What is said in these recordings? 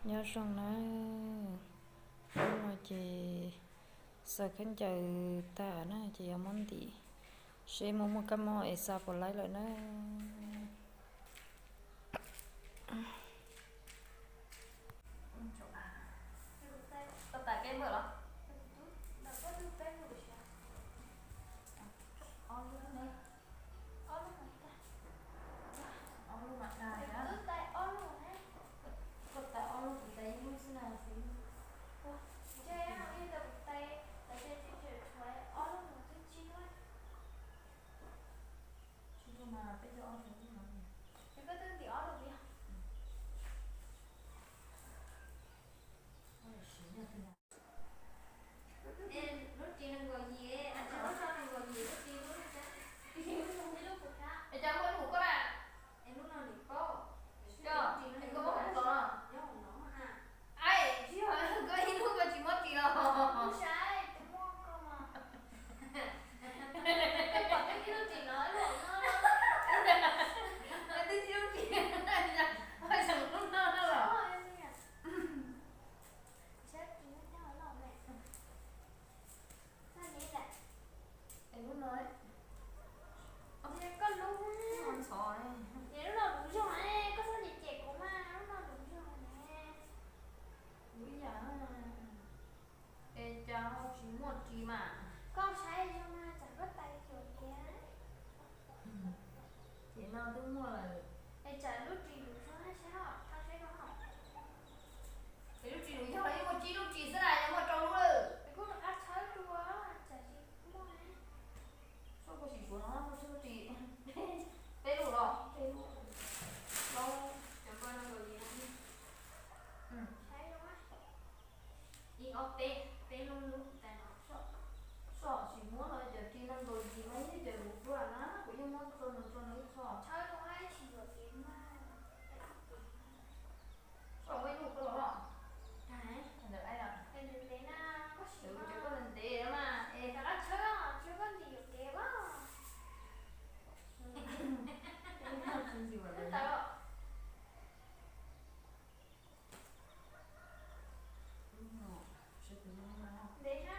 Nyob zoo na, hnub no ces xaws khaub ncaws tag na ces yuav muab ntim seb muaj muaj kab mob es xa puas laib lawm na. Ob lub mas dag, kuv tais ob lub, kuv tais ib lub xwb na xwb. Tsis tau mas peb coj ob lub no. Lub ris nees nkaum yim, lub ris nees nkaum yim, lub ris lub, es cov muaj lub hauv koj na. Es lub no nim paub. Coj, es koj muab hauv los. Ai, tsis yog koj ib lub koj tsis muab ris los. Saib, kuv muab koj mas. Koj pom twb ib lub ris no, ib lub no. Twb ib lub ris, ua zoo lub no los. Saib ris nyob nyob los ne. Txhob nyiam lawm. Es lub no, koj lub, ntxhov, es lub no luv zog ne, koj txhob cem cem kuv mas, lub no luv zog ne. Luv ib yam, es cas ho tsis muaj ris mas. Koj saib zoo mas tsam koj tais yuam kev. Ces no twb muaj lawm. Es tsam lub ris luv zog sab, koj saib zoo. Es lub ris luv zog los yeej muaj tsib lub ris xwb na, yog muaj rau lub lawm. Es kuj rov qab tshawb dua, tsam tsis muaj. Soj kuj sim suav no muaj tsib lub ris. Peb lub los, peb lub. Cov npau no nkaus yim no. Ib ob peb, peb lub lub tais no. Soj tsis muab los cov ris nees nkaum yim mas yeej cov luv dua na, kuv yeej muab tso nws tso nws ib txho. Soj muaj ib lub koj los los. Ntawm ai, ntev na, koj sim, kuv cov koj ntev ntev mas es rov qab tshawb, tshawb koj ntim yuam kev mas. Tsis ntxim ua lawm. Ntev na.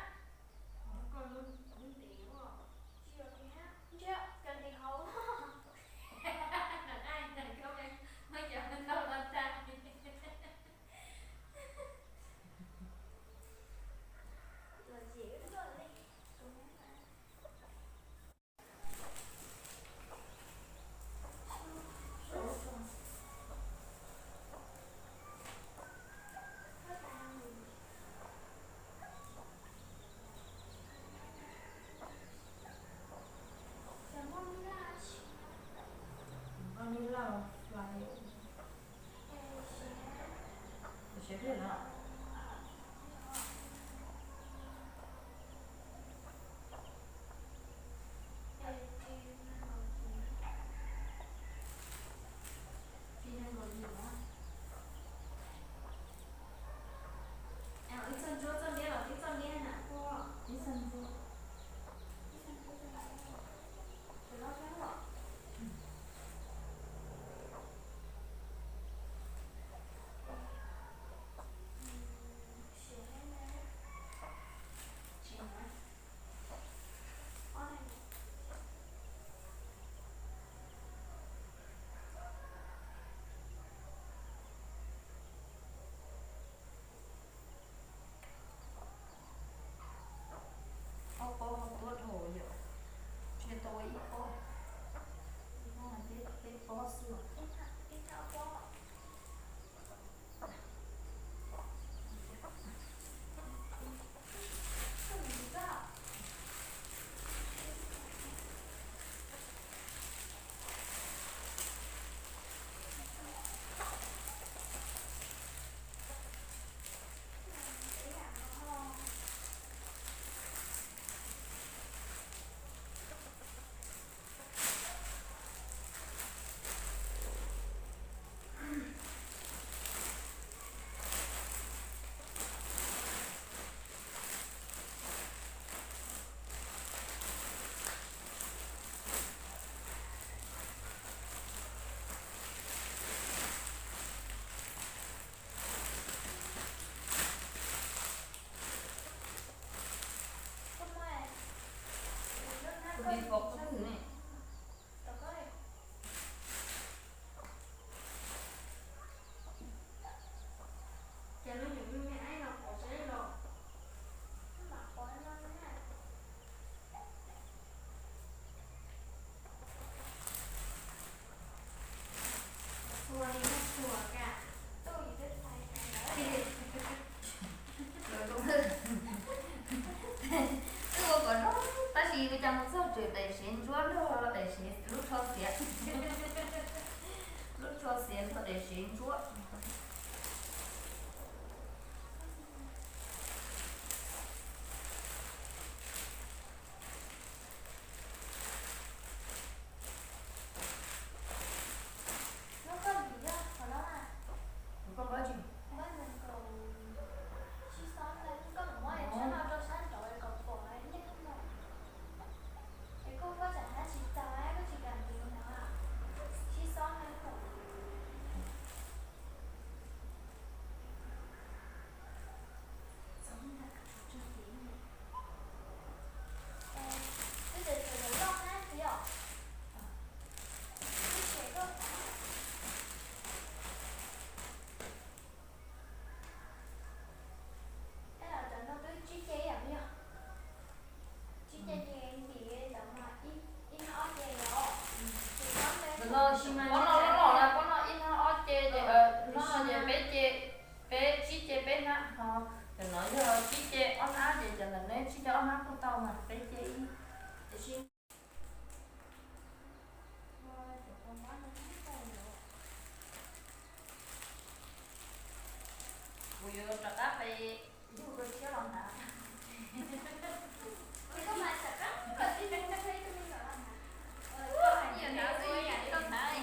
Cov no yog tsib ce ob hnab ces cov ntawm no tsib ce ob hnab kuj tau mas peb ce ib. Tiam sis kuv yuav rov qab pem yug dua tshiab los hnav. Yog hnav xwb yeej tau hnav.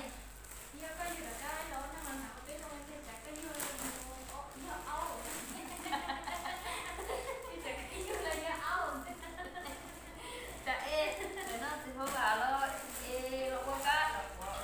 Tsam ej, ntawm no txiv hluas los es los ua kab los puav.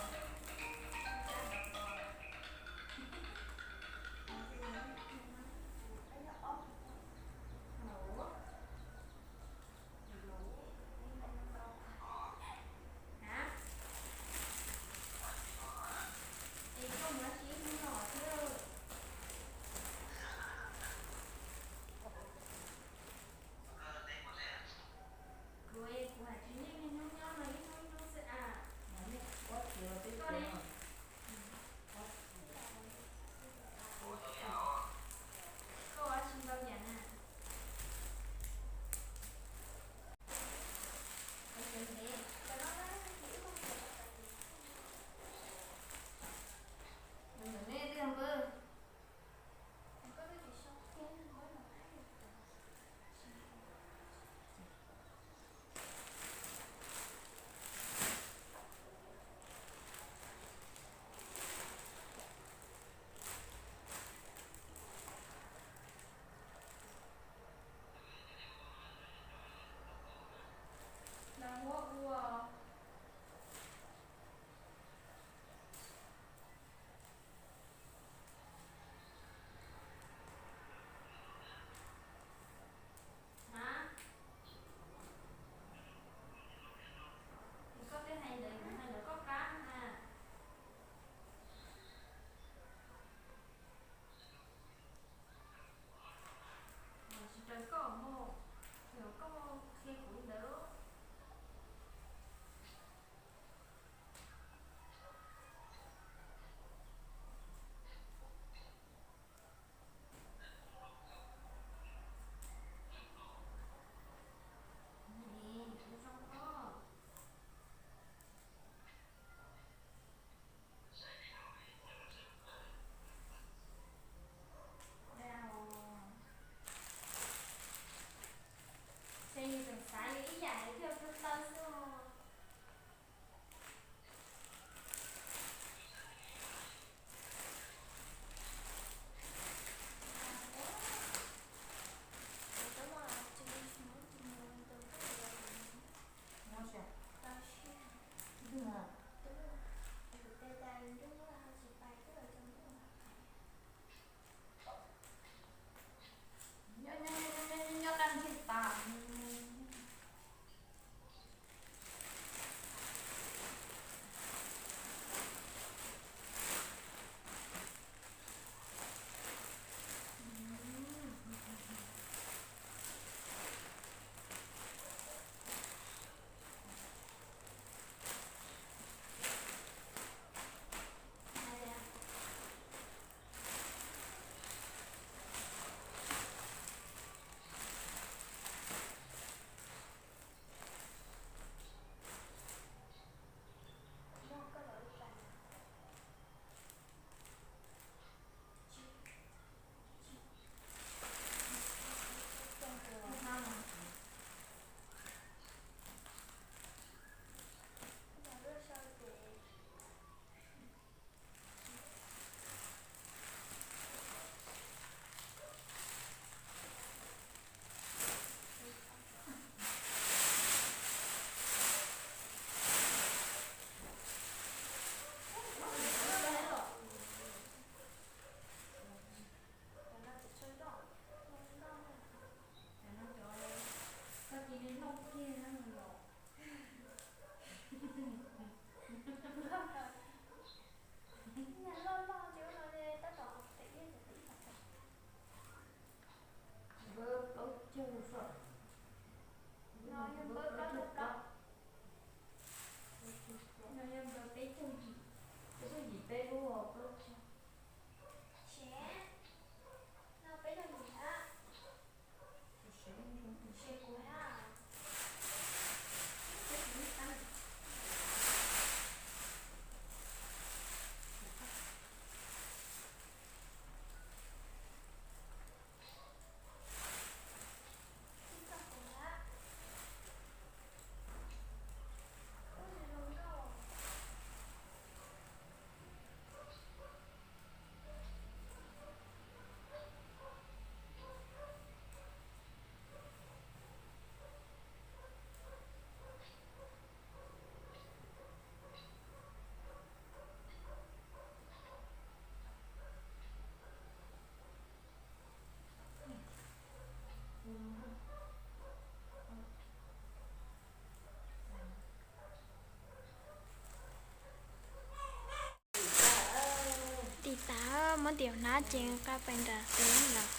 Tas, muab ntim hnab ces nqa pais nram teb lawm.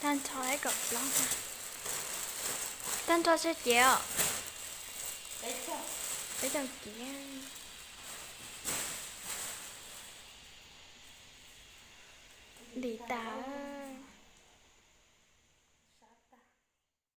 Tag nrho kaum plaub, tag nrho tsawg kiav os? Peb caug kiav. Ntim tas.